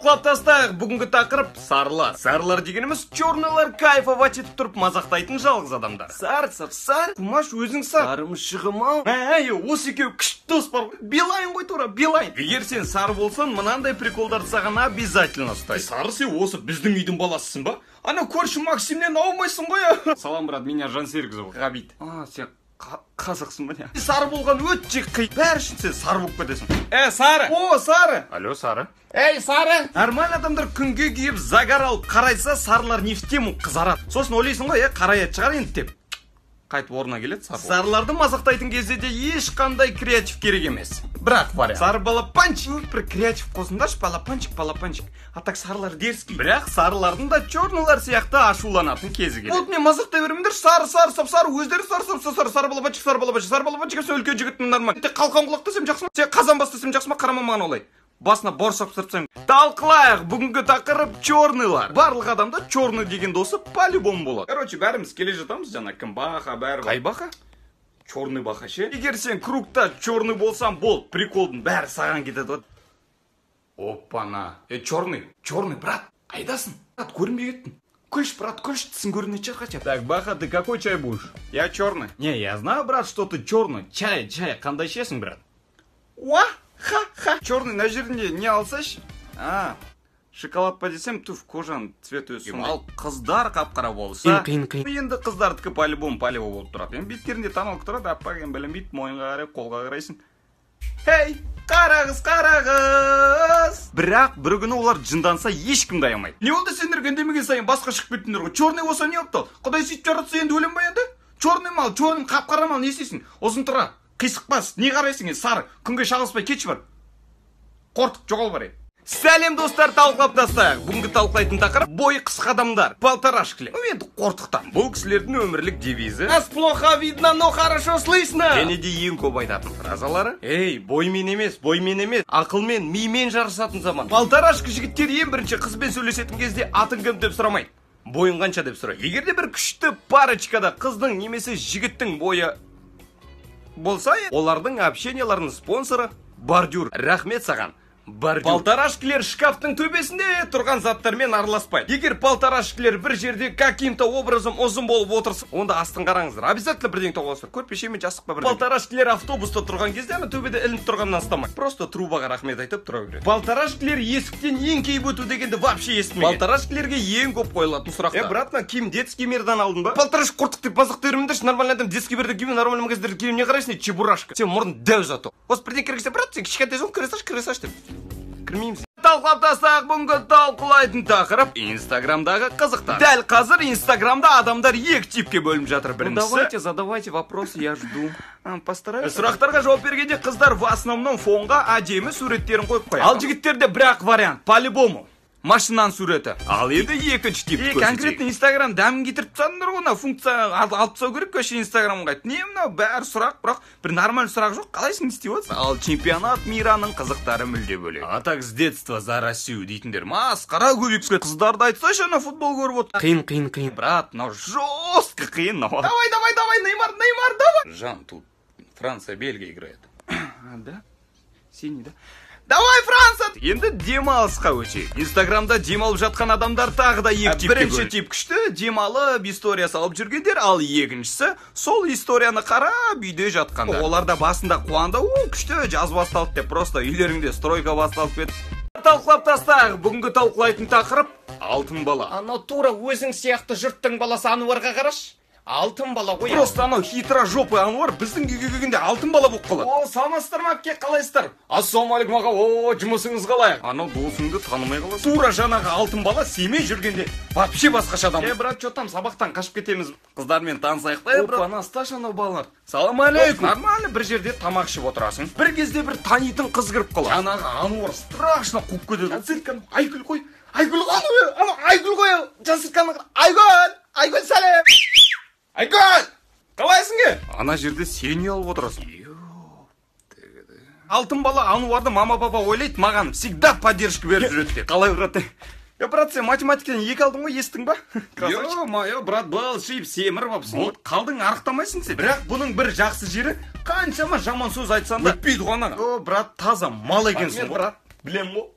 Талқылап тастайық. Бүгінгі тақырып – сарылар. Сарылар дегеніміз – черныйлар, кайфовать етіп тұрып мазақтайтын жалғыз адамдар. Сар, сап, сар, Кумаш, өзің сар. Сары мышығым ау. Әй, осы екеуі күшті дос бар ғой. Билайн ғой, тура, билайн. Егер сен сары болсаң, мынандай приколдарды саған обязательно ұстайды. Сары, сен осы біздің үйдің баласысың ба? Ана көрші Максимнен аумайсың ғой. Салам, брат, меня Жансерік зовут. Ғабит. А, сен қазақсың ба, не? Сары болған өте қиын. Бәрі үшін сен сары болып кетесің. Ә, сары. О, сары. Алло, сары. Ей, сары. Нормально адамдар күнге күйіп, загар алып қарайса, сарылар не в тему қызарады. Сосын ойлайсың ғой, е, қараятын шығар енді деп. Қайтып орнына келеді сары. Сарыларды мазақтайтын кезде де ешқандай креатив керек емес. Бірақ вариант. Сары балапанчик. Бір креатив қосыңдаршы, балапанчик, балапанчик. А так сарылар дерзкий. Бірақ сарылардың да черныйлар сияқты ашуланатын кезі келеді. Вот мен мазақтай бермеңдерші, сары, сары, сап сары, өздері сары, сап сары, сары балапанчик, сары балапанчик, сары балапанчик, сен үлкен жігіттің нормально. Тек қалқан құлақ десем жақсы ма? Сен қазан бас десем жақсы ма? Қарама маған олай. Басына борщ тастайын. Талқылайық. Бүгінгі тақырып – черныйлар. Барлық адамда черный деген досы по-любому болады. Короче, бәріміз келе жатамыз, жаңа кім, Баха, бәрі. Қай Баха? Черный Баха ше? Егер сен кругта черный болсаң, бол, приколдың бәрі саған кетеді ғой. Оппана. Е, черный, черный, брат, қайдасың? Брат, көрінбей кеттің. Күлш, брат, күлш, тісің көрінетін шығар хотя бы. Так, Баха, ты какой чай будешь? Я черный. Не, я знаю, брат, что ты черный. Чай, чай, қандай ішесің, брат? Уа, ха, ха. Черный, мына жерінде не алсайшы? А, шоколад па десем, туф, кожаның цветі өзі сондай. Ал қыздар қап-қара болса, Қиын, қиын, қиын. Енді қыздардікі по-любому палево болып тұрады. Енді беттерінде тоналка тұрады, аппақ, енді білінбейді, мойынға қарай, қолға қарайсың. Хей, қара қыз, қара қыз. Бірақ бір күні олар жынданса, ешкім аямайды. Не болды сендерге? Үндемеген сайын басқа шығып кеттіңдер ғой. Черный болса, не болыпты? Құдай сөйтіп жаратса, енді өлем ба енді? Черный мал, черный, қап-қара мал, не істейсің? Ұзын тұра, қисық бас, не қарайсың енді, сары, күнге шағылыспай кетші бар. Қортық, жоғал бар. Сәлем, достар, талқылап тастайық. Бүгінгі талқылайтын тақырып – бойы қысқа адамдар, полторашкілер. Ну енді қортықтан. Бұл кісілердің өмірлік девизі: «Нас плохо видно, но хорошо слышно». Және де ең көп айтатын фразалары: «Ей, боймен емес, боймен емес, ақылмен, мимен жарысатын заман». Полторашка жігіттер ең бірінші қызбен сөйлесетін кезде атың кім деп сұрамайды. Бойың қанша деп сұрайды. Егер де бір күшті парочкада қыздың немесе жігіттің бойы болса, олардың общенияларының спонсоры – бордюр. Рахмет саған, бордюр. Полторашкілер шкафтың төбесінде тұрған заттармен араласпайды. Егер полторашкілер бір жерде каким-то образом ұзын болып отырса, онда астын қараңыздар. Обязательно бірдеңе тауып аласыздар. Көрпеше ме, жастық па, бірдеңе. Полторашкілер автобуста тұрған кезде ана төбеде ілініп тұрғаннан ұстамайды. Просто трубаға рахмет айтып тұра береді. Полторашкілер есіктен еңкейіп өту дегенді вообще естімеген. Полторашкілерге ең көп қойылатын сұрақтар. Е, брат, мына киім Детский мирдан алдың ба? Полторашка қортық деп мазақтай бермеңдерші. Нормальный адам Детский мирде киім, нормальный магазиндерде киім, не қарайсың, чебурашка? Сен мұрның дәу зато. Осы бірдеңе керек, брат, сен кішкентайсың ғой, кіре салшы, кіре салшы деп. Кірмейміз. Талқылап тастайық. Бүгінгі талқылайтын тақырып – инстаграмдағы қызықтар. Дәл қазір инстаграмда адамдар екі типке бөлініп жатыр. Біріншісі. Ну, давайте, задавайте вопросы, я жду. Постараюсь. Сұрақтарға жауап бергенде қыздар в основном фонға әдемі суреттерін қойып қояды. Ал жігіттерде бір-ақ вариант, по-любому. Машинаның суреті. Ал енді екінші типті көрсетейік. Конкретно инстаграм дәмін кетіріп тастадыңдар ғой, мына функция алып тастау керек вообще инстаграмға. Не мынау, бәрі сұрақ, бірақ бір нормальный сұрақ жоқ. Қалайсың, не істеп отырсың? Ал чемпионат мираның қызықтары мүлде бөлек. А так с детства за Россию дейтіндер масқара көбейіп кетті. Қыздарды айтсайшы, ана футбол көріп отыр. Қиын, қиын, қиын. Брат, мынау жестко қиын мынау. Давай, давай, давай, Неймар, Неймар, давай. Жан, тут Франция, Бельгия играет. А, да? Синий, да? Давай, Франция! Енді демалысқа өтейік. Инстаграмда демалып жатқан адамдар тағы да екі типке. Бірінші тип – күшті демалып, история салып жүргендер, ал екіншісі – сол историяны қарап үйде жатқандар. Олар да басында қуанды, о, күшті, жаз басталды деп, просто үйлеріңде стройка басталып кетті. Талқылап тастайық. Бүгінгі талқылайтын тақырып – алтын бала. Анау тура өзің сияқты жұрттың баласы Ануарға қарашы. Алтын бала ғой. Просто анау хитрожопый Ануар біздің үйге келгенде алтын бала болып қалады. О, саламатсыздар ма, әпке, қалайсыздар? Ассалаумағалейкум, аға, о, жұмысыңыз қалай? Анау досыңды танымай қаласың. Тура жаңағы алтын бала сенімен жүргенде вообще басқаша адам. Е, брат, че там, сабақтан қашып кетеміз. Қыздармен танысайық та, е, брат. Опа, Насташа, анау балалар. Салам алейкум. Нормально бір жерде тамақ ішіп отырасың. Бір кезде бір танитын қыз кіріп қалады. Жаңағы Ануар страшно қуып кетеді. Жансерік, Айгүл қой. Айгүл, анау, анау Айгүл ғой. Жансерік, Айгүл, Айгүл, сәлем. Айгүл! Қалайсың, е? Ана жерде сен ұялып отырасың. Алтын бала Ануарды мама папа ойлайды, маған всегда поддержка беріп жүреді деп. Қалай, брат? Е, брат, сен математикадан 2 алдың ғой, естің ба? Ё-моё, брат, былшиып семіріп алыпсың. Вот, қалдың, арықтамайсың сен. Бірақ бұның бір жақсы жері, қаншама жаман сөз айтсаң да өтпейді ғой анаға. О, брат, таза мал екенсің ғой. Брат, білем ғой.